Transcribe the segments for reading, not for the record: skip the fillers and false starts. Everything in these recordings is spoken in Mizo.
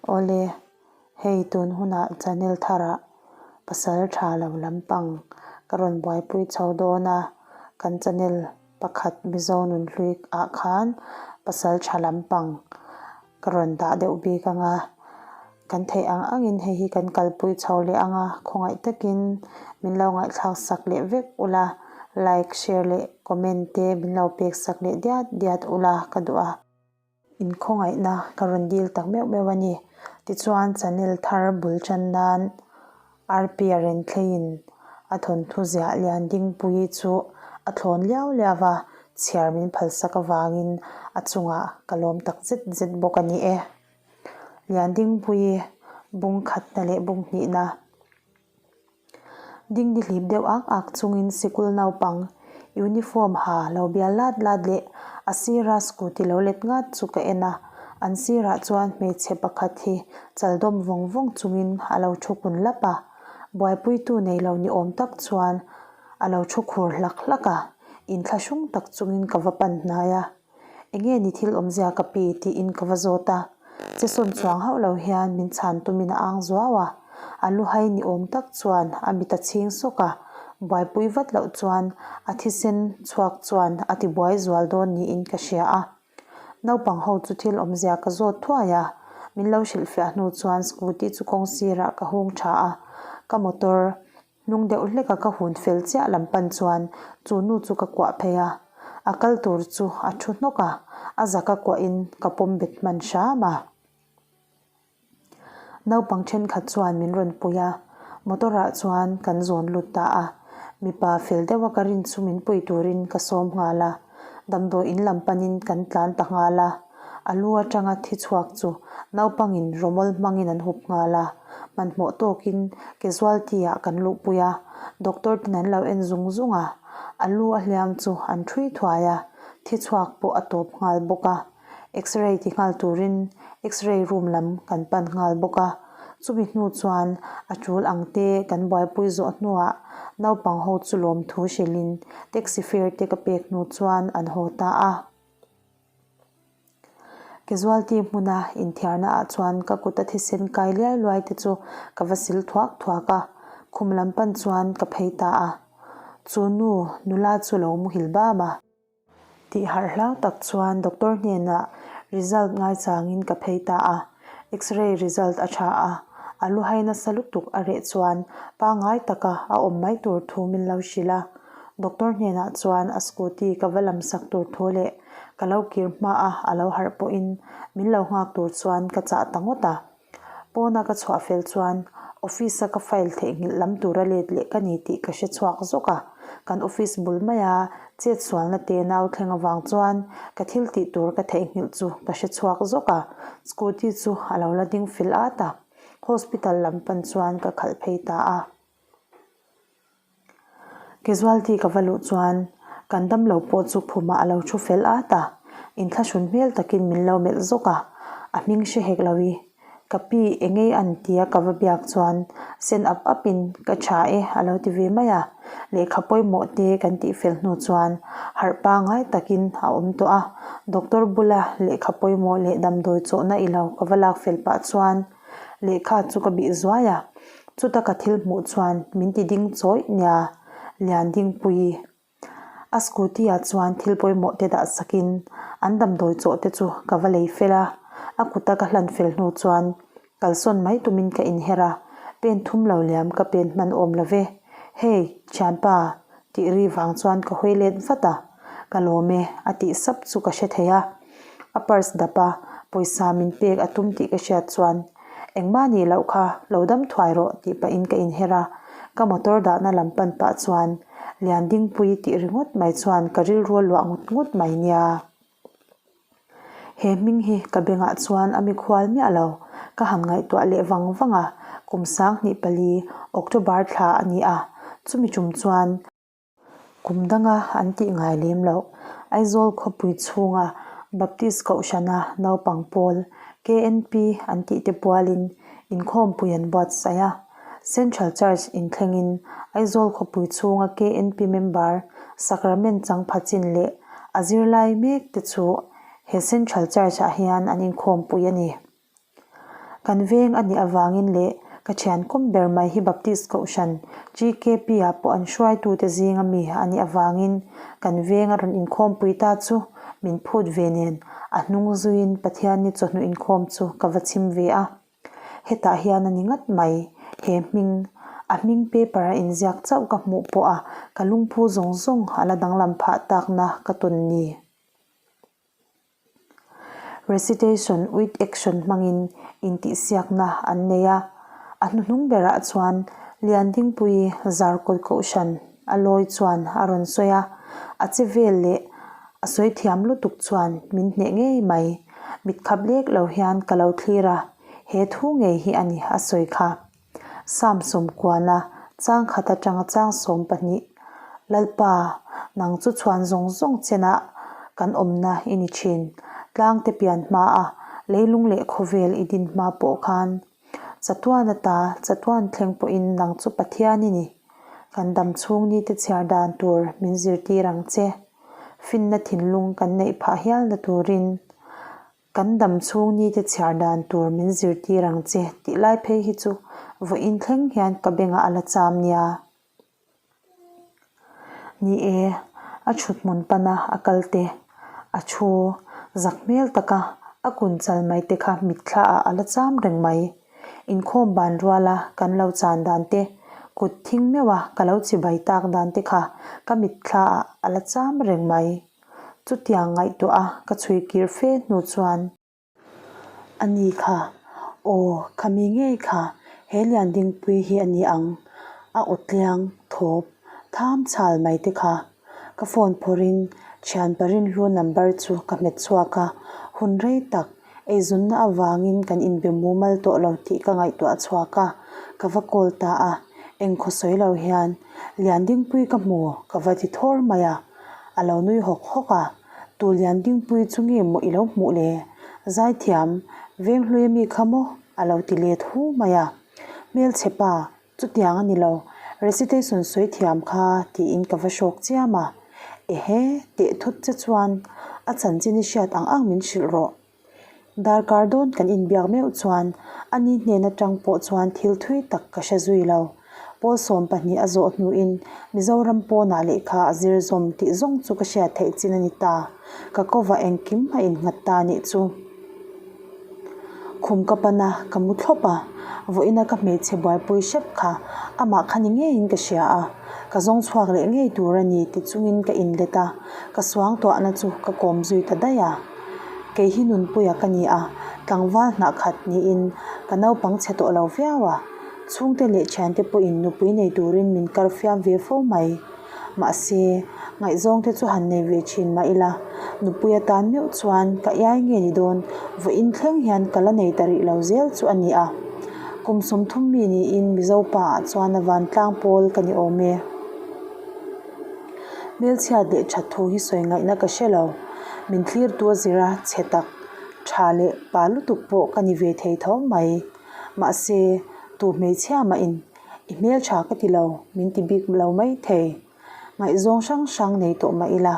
Awle, hei tun hunah channel tharah pasal tha lo lampang ka rawn buaipui chho dawn a, kan channel pakhat Mizo nunhlui ah khan pasal tha lampang ka rawn dah deuh bik ang a, kan theih ang angin hei hi kan kalpui chho leh ang a, khawngaih takin min lo ngaihthlak sak leh vek ula, like, share leh comment te min lo pek sak leh diat diat ula ka duh a. Inkhawngaihna ka rawn dil tak meuh meuh a ni. Tichuan channel thar bul tan nan RP a Renthleiin a thawnthu ziah lian dingpui chu a thlawn liau liau va, chhiar min phalsak avangin a chungah ka lawm tak zet zet bawk a ni e. Lian dingpui bung khatna leh bung hnihna. Dingdi hlip deuh ak ak chungin sikul naupang uniform ha lo bial lat lat leh a sira scooty lo let ngat chu ka en a, an sirah chuan hmeichhe pakhat hi chal dawm vawng vawng chungin a lo thu kun lap a, buaipuitu nei lo ni awm tak chuan a lo thu khur hlak hlak a, inthlahrung tak chungin ka va pan hnai a. Enge ni thil awmzia ka pi tiin ka va zawt a, che sawn chuang hauh lo hian min chhan tumin a ang zuau a, a lu hai ni awm tak chuan a mit a chhing sawk a, buaipui vat loh chuan a thisen chhuak chuan a ti buai zual dawn niin ka hria a. Naupang ho chu thil awmzia ka zawt thuai a, min lo hrilhfiah hnu chuan scooty chu kawng sirah ka hung tha a, ka motor Hnung deuh hleka ka hun fel chiah lam pan chuan chu nu chu ka kuah phei a, a kal tur chu a thu hnawk a, a zaka kuahin ka pawm bet hman hram a. Naupang thenkhat chuan min rawn pui a, motor ah chuan kan zawn lut ta a, mipa fel deuha ka rin chu min pui turin ka sawm nghal a. Damdawi in lam panin kan tlan ta nghal a, a lu atanga thi chhuak chu naupangin rawmawl hmangin an hup nghal a, hmanhmawh tawkin casualty ah kan luhpui a, doctor ten an lo en zung zung a, a lu a hliam chu an thui thuai a, thi chhuak pawh a tawp nghal bawk a. X-ray ti nghal turin X-ray room lam kan pan nghal bawk a, chumi hnu chuan a tul ang te kan buaipui zawh hnuah naupang ho chu lawmthu hrilhin taxi fare te ka pek hnu chuan an haw ta a. Casualty hmuna inthiarna ah chuan ka kut a thisen kai liai luai te chu ka va sil thuak thuak a, khum lam pan chuan ka phei ta a, chu nu nula chu lo muhil bam a. Tih harh hlau tak chuan doctor hnenah result ngaichangin ka phei ta a, x-ray result a tha a, a lu hai nasa lutuk a reh chuan pangngai taka a awm mai tur thu min lo hrilh a, doctor hnenah chuan a scooty ka va lam sak tur thu leh ka lo kir hma a a lo harh pawhin min lo nghak tur chuan ka chah ta ngawt a. Pawna ka chhuah fel chuan office a ka file theihnghilh lam tura let leh ka ni tih ka hre chhuak zawk a, kan office bul maia chet sualna te nau thleng avang chuan ka thil tih tur ka theihnghilh chu ka hre chhuak zawk a, scooty chu a lo la ding fel at a, hospital lam pan chuan ka khalh phei ta a. Casualty ka va luh chuan kan damlo pawh chu phumah a lo thu fel at a, inthlahrun hmel takin min lo melh zawk a, a hming hre hek lo i, ka pi engei an tia ka va biak chuan sen ap ap in ka tha e a lo ti ve mai a, lehkha pawimawh te kan tih fel hnu chuan harh pangai takin a awm tawh a, doctor bula lehkha pawimawh leh damdawi chawhna ilo ka va lak fel pah chuan Lehkha chu ka bih zuai a, chuta ka thil hmuh chuan min ti ding chawih nia Liandingpuii. A scooty ah chuan thil pawimawh te dah sakin an damdawi chawh te chu ka va lei fel a, a kuta ka hlan fel hnu chuan kalsawn mai tumin ka inher a, pen thum lo liam ka pen hman awm lo ve. Hey, thianpa! tih ri vang chuan ka hawi let vat a, ka lawm e a tih sap chu ka hre thei a. A purse dap a, pawisa min pek a tum tih ka hriat chuan engmah nih loh kha lo dam thuai rawh tih pahin ka inher a, ka motor dahna lam pan pah chuan Liandingpui tih ringawt mai chuan ka rilru a luah ngut ngut mai nia. He hming hi ka bengah chuan a mikhual miah lo, ka han ngaihtuah leh vang vang a, kum 2004 October thla a ni a, chumi tum chuan, Kum danga an tih ngai lem loh. Aizawl khawpui chhunga Baptist Kohhrana naupang pawl, KNP an tih te pualin inkhawmpui an buatsaih a. Central Church inthlengin Aizawl khawpui chhunga KNP member Sacrament changpha chin leh a zirlai mek te chu he Central Church ah hian an inkhawmpui a ni. Kan veng a nih avangin leh ka thian kawm ber mai hi Baptist Kohhran, GKP ah pawh an hruaitute zinga mi a nih avangin kan veng a rawn inkhawmpui ta chu min phut ve nen a hnung zuiin Pathianni chawhnu inkhawm chu ka va chhim ve a. Hetah hian a ni ngat mai, he hming, a hming paper a inziak chauh ka hmuh pawh a ka lungphu zawng zawng a la danglam phah takna ka tawn ni. Recitation with action hmangin intihsiakna an nei a, a hnuhnung berah chuan Liandingpuii Zarkawt Kohhran a lawi chuan a rawn sawi a, a che vel leh a sawi thiam lutuk chuan min hneh ngei mai. Mit khap lek lo hian ka lo thlir a, he thu ngei hi a ni a sawi kha. Psalm sawmkuana chang khat atanga chang 12, Lalpa, nang chu chhuan zawng zawng chenah kan awmna i ni thin. Tlangte pian hmaa leilung leh khawvel i din hma pawh khan chatuan ata chatuan thleng pawhin nang chu Pathian i ni. Kan dam chhung nite chhiar dan tur min zirtir ang che. Finna thinlung kan neih phah hialna turin Kan dam chhung nite chhiar dan tur min zirtir ang che tih lai phei hi chu vawiin thleng hian ka bengah a la cham nia. Ni e, a thut hmun pana a kal te, a thu zak hmel taka a kun chal mai te kha mitthla ah a la cham reng mai. Inkhawm ban ruala kan lo chan dan te, kut thing meuha ka lo chibai tak dan te kha ka mitthla ah a la cham reng mai. Chutiang ngaihtuah a ka chhui kir fe hnu chuan. A ni kha, aw kha mi ngei kha, he Liandingpui hi a ni ang, a aw tliang, thawp, tham chhal mai te kha. Ka phone phawrhin thianpa Rinhlu number chu ka hmet chhuak a, hun rei tak Eizawnna avangin kan inbe mumal tawh lo tih ka ngaihtuah chhuak a, ka va call ta a, engkhaw sawi lo hian Liandingpui ka hmu ka va ti thawr mai a, a lo nui hawk hawk a, Tu Liandingpui chu nge maw i lo hmuh le? Zaithiam, Venghlui ami kha maw? a lo ti let hu mai a, Hmelchhe pa, Chutiang a ni lo, recitation sawi thiam kha tiin ka va hrawk chiam a. Ehe, teh thut che chuan a chanchin i hriat ang ang min hrilh rawh. Darkar dawn kan inbiak meuh chuan a ni hnen atang pawh chuan thil thui tak ka hre zui lo. Pawl 12 a zawh hnuin Mizoram pawnah lehkha a zir zawm tih zawng chu ka hriat theih chin a ni ta. Ka kovah engkim a innghat ta nih chu. Khum ka pan a, ka mu thlawp a, vawiina ka hmeichhe buaipui hrep kha amah kha ni ngeiin ka hria a, ka zawng chhuak leh ngei tur a ni ti chungin ka inlet a, ka suangtuahna chu ka kawm zui ta daih a. Kei hi Nunpuia ka ni a, tlangval hnah khat niin ka naupang chhe tawh lo viau a, chhungte leh thiante pawhin nupui nei turin min kar fiam ve fo mai. Mahse, ngaihzawng te chu han nei ve thin mah ila, nupui atan meuh chuan ka iai nge ni dawn, vawiin thleng hian ka la nei ta rih lo zel chu a ni a. Kum 30 mi niin Mizo pa ah chuan a vantlang pawl ka ni awm e. Hmelchhiat leh that thu hi sawi ngaihna ka hre lo. Min thlirtu a zira chhe tak, tha leh pa lutuk pawh ka ni ve thei tho mai. Mahse, tu hmeichhia mahin I hmeltha ka ti lo, min ti bik lo mai thei. Ngaihzawng hrang hrang nei tawh mah ila,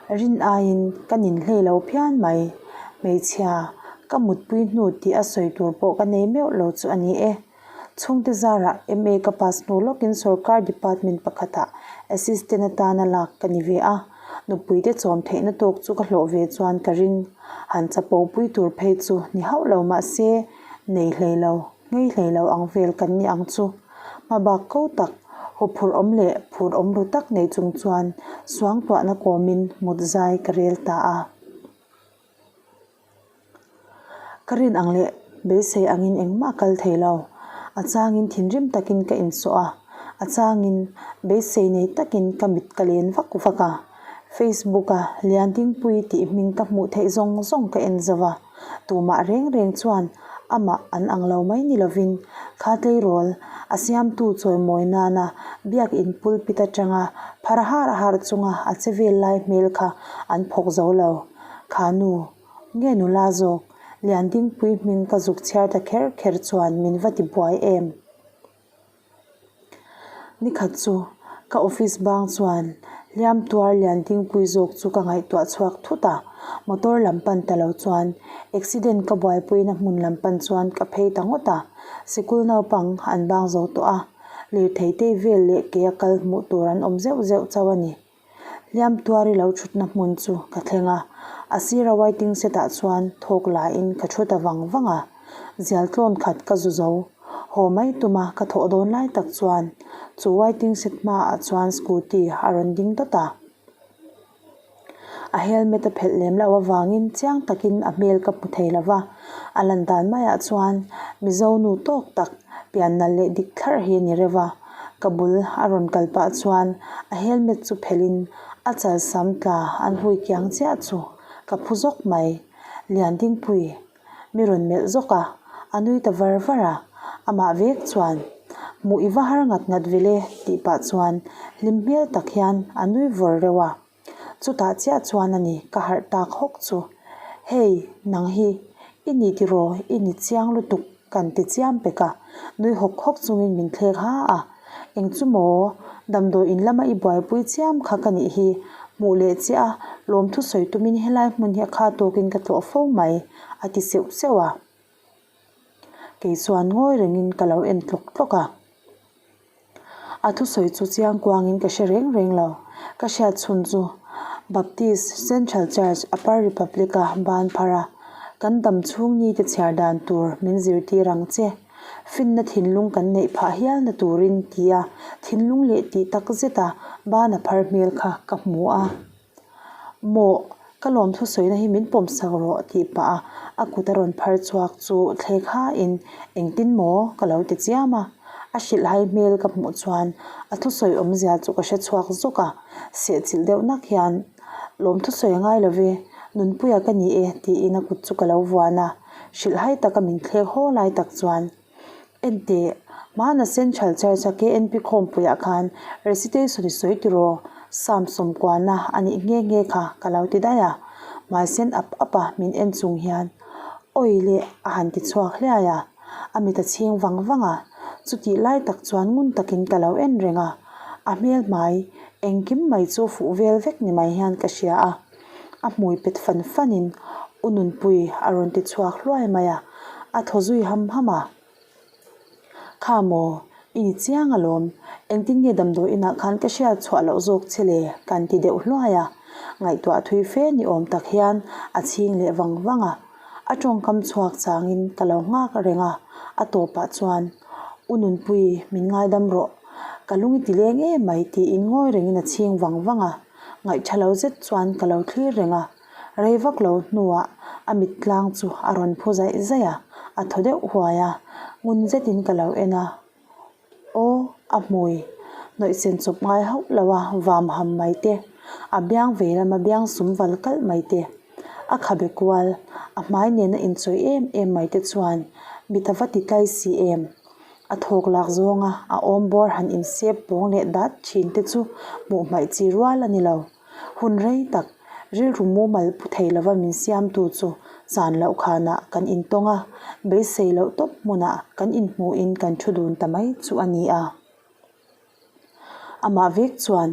rin aiin ka ninhlei lo phian mai. Hmeichhia, ka mutpui hnu tih a sawi tur pawh ka nei meuh lo chu a ni e. Chhungte zarah MA ka pass hnu lawkin sorkar department pakhatah assistant atana lak ka ni ve a, nupuite chawm theihna tawk chu ka hlawh ve chuan ka ring. Han chapo pui tur phei chu ni hauh lo mah se, nei hlei lo. Ngei hlei lo ang vel kan ni ang chu. Hmabak ko tak, huphurh awm leh phur awm ru tak nei chung chuan suangtuahna kawmin mut zai ka rel ta a. Ka rin ang leh beisei angin engmah a kal thei lo. A changin thinrim takin ka insawh a, a changin beisei nei takin ka mit ka len vak vak a. Facebook-a Liandingpui tih hming ka hmuh theih zawng zawng ka en zo a. Tumah reng reng chuan amah an ang lo mai ni lovin kha tleirawl a siamtu chawimawi nana biakin pulpit atanga phar har har chunga a che vel lai hmel kha an phawk zo lo. Kha nu, nge nula zawk, Liandingpui hming ka zuk chhiar ta kher kher chuan min va ti buai em? Nikhat chu ka office bang chuan. Hliam tuar lian dingpui zawk chu ka ngaihtuah chhuak thut a, motor lam pan ta lo chuan accident ka buaipuina hmun lam pan chuan ka phei ta ngawt a, sikul naupang an bang zo tawh a, lirthei tei vel leh ke a kal hmuh tur an awm zeuh zeuh chauh a ni. Hliam tuar i lo thutna hmun chu ka thleng a, a sira waiting set ah chuan thawk la in ka thu ta vang vang a, zial tlawn khat ka zu zo. Haw mai tuma ka thawh dawn lai tak chuan chu waiting set hmaah chuan scooty a rawn ding dawt a. A helmet a phelh lem loh avangin chiang takin a hmel ka hmu thei lo va, a lan dan maiah chuan Mizo nu tawk tak pian nalh leh dik thlarh hi a ni reuh a. Ka bul a rawn kal pah chuan a helmet chu phelhin a chal sam tla an hui kiang chiah chu ka phu zawk mai. Liandingpui mi rawn melh zawk a, a nui ta var var a, amah vek chuan, Hmuh i va har ngat ngat vele tih pah chuan hlim hmel tak hian a nui vawr reuh a. Chutah chiah chuan a ni ka harh tak hawk chu, Hei, nang hi, i ni tiraw, i ni chiang lutuk kan ti chiam pek a, nui hawk hawk chungin min thlek ha a. Eng chu maw? Damdawi in lama i buaipui chiam kha ka nih hi. Hmuh leh chiah a, lawmthu sawi tumin helai hmun hi a kha tawkin ka tlawh fo mai, a ti seuh seuh a. Kei chuan ngawi rengin ka lo en tlawk tlawk a. A thusawi chu chiang kuangin ka hre reng reng lo. Ka hriat chhun chu Baptist Central Church Upper Republic-a ban phar a, kan dam chhung nite chhiar dan tur min zirtir ang che. Finna thinlung kan neih phah hialna turin tia thinlung leh tih tak zeta ban a phar hmel kha ka hmu a. Mawh, ka lawmthu sawina hi min pawm sak rawh tih pah a a kut a rawn phar chhuak chu thlek hain engtin maw ka lo ti chiam a. A hrilhhai hmel ka hmuh chuan a thusawi awmzia chu ka hre chhuak zawk a, sehchilh deuh nak hian lawmthu sawi a ngai lo ve, Nunpuia ka ni e tiin a kut chu ka lo vuan a, hrilhhai taka min thlek haw lai tak chuan Enteh, hmana Central Church a KNP khawmpuiah khan recitation i sawi tiraw? Psalm sawmkuana a nih nghe nghe kha ka lo ti daih a, hmaisen ap ap a min en chung hian Awi leh a han ti chhuak hliai a, a mit a chhing vang vang a, chutih lai tak chuan ngun takin ka lo en reng a, a hmel hmai engkim mai chu fuh vel vek ni mai hian ka hria a. A hmui pet fan fanin U Nunpui a rawn ti chhuak hluai mai a, a thaw zui ham ham a. Kha maw, i ni chiang alawm, engtin nge damdawi inah khan ka hriat chhuah loh zawk che le? kan ti deuh hluai a, ngaihtuah thui fe ni awm tak hian a chhing leh vang vang a. A tawngkam chhuak changin ka lo nghak reng a, a tawpah chuan, U Nunpui, min ngaidam rawh, ka lung i ti leng em mai tiin ngawi rengin a chhing vang vang a. Ngaihṭha lo zet chuan ka lo thlir reng a, rei vak lo hnuah a mit tlang chu a rawn phu zaih zaih a, a thaw deuh huai a, ngun zetin ka lo en a, Aw, a hmui, hnawih sen chawp ngai hauh lo a, vam ham mai te, a biang vei lama biang sum val kalh mai te, a khabe kual, a hmai nena inchawih em em mai te chuan mit a va ti tlai si em? A thawk lak zawnga a awm bawr han insep pawng leh dat thin te chu hmuh hmaih chi rual a ni lo. Hun rei tak rilru mumal pu thei lova min siamtu chu zan loh khanah kan intawng a, beisei loh tawp hmunah kan inhmuhin kan thu dun ta mai chu a ni a. Amah vek chuan,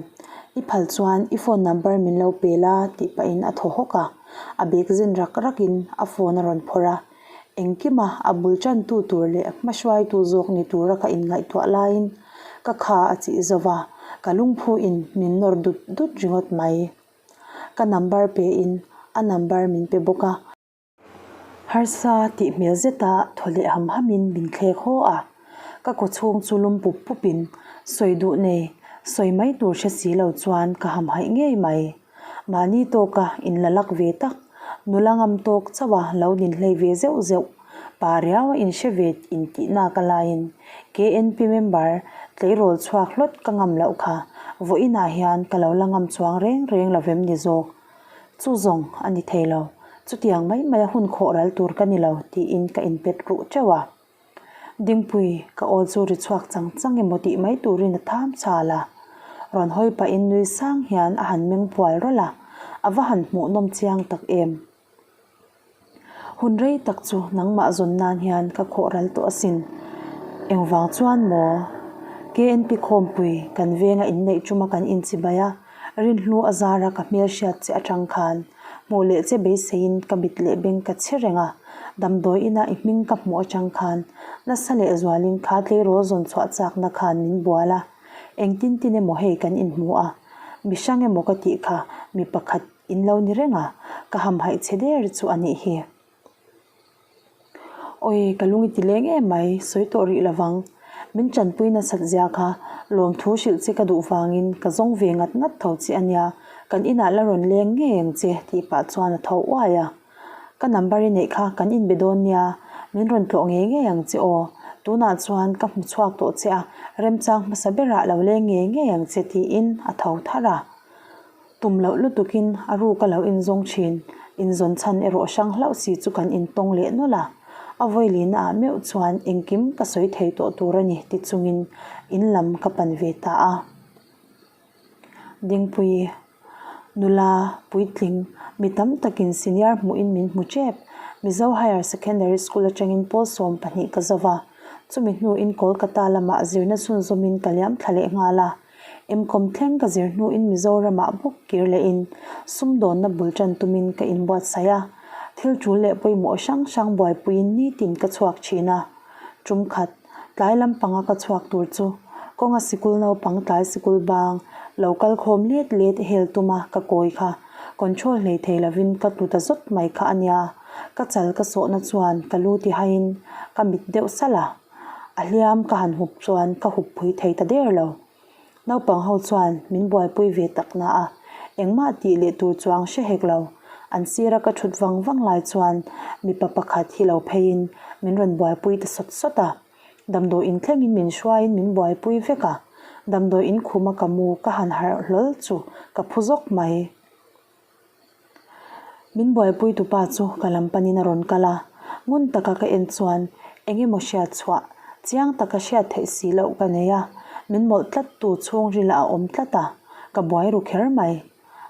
I phal chuan i phone number min lo pe la tih pahin a thaw hawk a, a bag zen rak rakin a phone a rawn phawrh a. Engkima a bul tantu tur leh hmahruaitu zawk ni tura ka inngaihtuah laiin ka kha a chih zo va, ka lungphuin min nawr dut dut ringawt mai. Ka number pein a number min pe bawk a. Harsa tih hmel zeta thaw leh ham hamin min thlek haw a, ka kaw chhung chu lum pup pupin sawi duh nei, sawi mai tur hre si lo chuan ka hamhaih ngei mai. Mahni tawka inla lak ve tak, nula ngam tawk chauha lo ninhlei ve zeuh zeuh, pa riau a inhre ve intihnak a laiin KNP member tleirawl chhuak hlawt ka ngam loh kha vawiinah hian ka lo la ngam chuang reng reng lovem ni zawk. Chu zawng a ni thei lo, chutiang mai mai a hun khawh ral tur ka ni lo tiin ka inpet ruh teuh a. Dingpui, ka aw chu ri chhuak chang chang emaw tih mai turin a tham chal a. Rawn hawi pahin nui sang hian a han meng pual rawlh a, a va han hmuh nawm chiang tak em. Hun rei tak chu nangmah zawn nan hian ka khawh ral tawh asin. Engvang chuan maw? KNP Khawmpui kan venga inneih tuma kan inchibai a. Rinhlu a zara ka hmelhriat che atang khan hmuh leh che beiseiin ka mit leh beng ka chhe reng a, damdawi ina i hming ka hmuh atang khan nasa leh zualin kha tleirawl zawn chhuah chakna khan min bual a, engtin tin emaw hei kan inhmu a, mi hrang emaw ka tih kha mi pakhat in lo ni reng a, ka hamhaih che der chu a nih hi. Awi, ka lung i ti leng em mai, sawi tawh rih lovang. Min tanpui nasat zia kha lawmthu hrilh che ka duh vangin ka zawng ve ngat ngat tho che a nia, kan inah la rawn leng ngei ang che tih pah chuan a tho uai a. Ka number i neih kha kan inbe dawn nia, min rawn tlawh ngei ngei ang che aw. Tunah chuan ka hmu chhuak tawh che a, remchang hmasa berah lo leng ngei ngei ang che tiin a tho tharh a. Tum loh lutukin a ruk a lo inzawng thin, inzawn chhan erawh hrang hlauh si chu kan intawng leh nawlh a. A vawilina ah meuh chuan engkim ka sawi thei tawh tur a ni ti chungin in lam ka pan ve ta a. Dingpui, nula, puitling, mi tam takin senior hmuhin min hmu tep. Mizo Higher Secondary School atangin pawl 12 ka zo va, chumi hnuin Kolkata lamah zirna chhunzawmin ka liam thla leh nghal a. Emkawm thleng ka zir hnuin Mizoramah bawk kir lehin sumdawnna bul tan tumin ka inbuatsaih a, thil tul leh pawimawh hrang hrang buaipuiin nitin ka chhuak thin a. Tum khat, tlai lampanga ka chhuak tur chu kawnga sikul naupang tlai sikul bang lo kal khawm let let hel tuma ka kawi kha control hlei thei lovin ka tlu ta zawt mai kha a nia, ka chal ka sawhna chuan ka lu tihaiin ka mit deuh salh a. A hliam ka han hup chuan ka hup pui thei ta der lo. Naupang ho chuan min buaipui ve tak na a, engmah tih leh tur chuang hre hek lo. An sira ka thut vang vang lai chuan mipa pakhat hi lo pheiin min rawn buaipui ta sawt sawt a. Damdawi in thlengin min hruaiin min buaipui vek a, damdawi in khuma ka mu ka han harh hlawl chu ka phu zawk mai. Min buaipui tupa chu ka lam panin a rawn kal a, ngun taka ka en chuan eng emaw hriat chhuah chiang taka hriat theih si loh ka nei a, min mawlh tlat tu chhungril ah a awm tlat a, ka buai ru kher mai.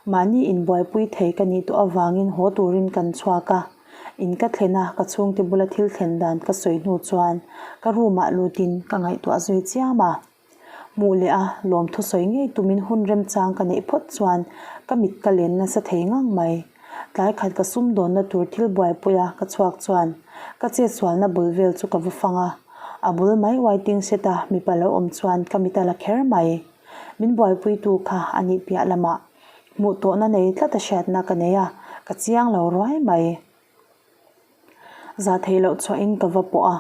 Mahni inbuaipui thei ka nih tawh avangin haw turin kan chhuak a, in ka thlen a ka chhungte bula thil thlen dan ka sawi hnu chuan ka room ah lutin ka ngaihtuah zui chiam a. Hmuh leh a, lawmthu sawi ngei tumin hun remchang ka neih phawt chuan ka mit ka len nasa thei ngang mai. Tlai khat ka sumdawnna tur thil buaipui a ka chhuak chuan ka chetsualna bul vel chu ka va fang a, a bul mai waiting shed a mipa lo awm chuan ka mit a la kher mai. Min buaipuitu kha a nih piah lamah hmuh tawhna nei tlat a hriatna ka nei a, ka chiang lo ruai mai. Za theih loh chhuahin ka va pawh a,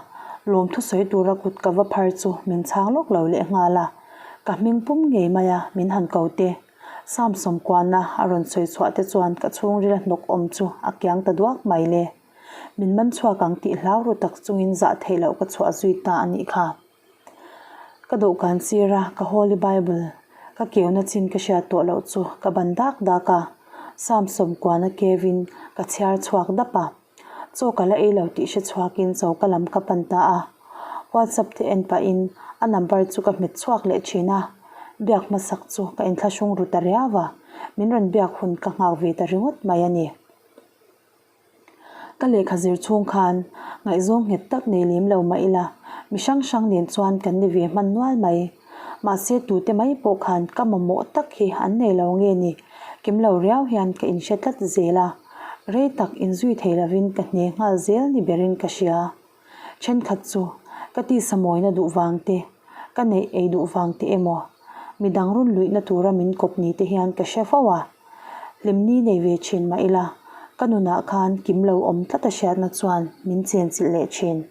lawmthu sawi tura kut ka va phar chu min chhang lawk lo leh nghal a. Ka hming pum ngei mai a, min han ko te. Samsawm kuana a rawn sawi chhuah te chuan ka chhungril hnawk awm chu a kiang ta duak mai le. Min man chhuak ang tih hlau ru tak chungin zah theih loh ka chhuah zui ta a nih kha. Ka dawhkan sir a, ka Holy Bible ka keuna chin ka hriat tawh loh chu ka ban dak dak a, Samsawm kuana kevin ka chhiar chhuak dap a. Chaw ka la ei lo tih hre chhuakin choka lam ka pan ta a, WhatsApp te en pahin a number chu ka hmet chhuak leh thin a, biak hmasak chu ka inthlahrung ru ta riau a, min rawn biak hun ka nghak ve ta ringawt mai a ni. Ka lehkha zir chhung khan ngaihzawng nghet tak nei lem lo mah ila, mi hrang hrang nen chuan kan ni ve hman nual mai. Mahse tute mai pawh khan ka mamawh tak hi an nei lo nge ni, kim lo riau hian ka inhre tlat zel a. Rei tak inzui thei lovin ka hne nghal zel ni berin ka hria. Thenkhat chu ka tisa mawina duh vang te, ka neih ei duh vang te emaw, midang run luihna tura min kawp ni te hian ka hre fo a. Hlimni nei ve thin mah ila, ka nunah khan kim lo awm tlat a hriatna chuan min chenchilh leh thin.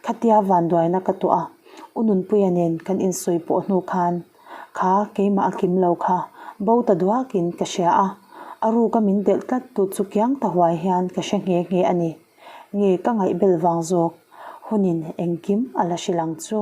Khatia vanduaina ka tuah a, U Nunpuia nen kan insawi pawh hnu khan kha keimah a kim lo kha bo ta duakin ka hria a, a ruka min delh tlat tu chu kiang ta huai hian ka hre nghe nghe a ni. Nge ka ngaihbel vang zawk hunin engkim a la hrilh ang chu.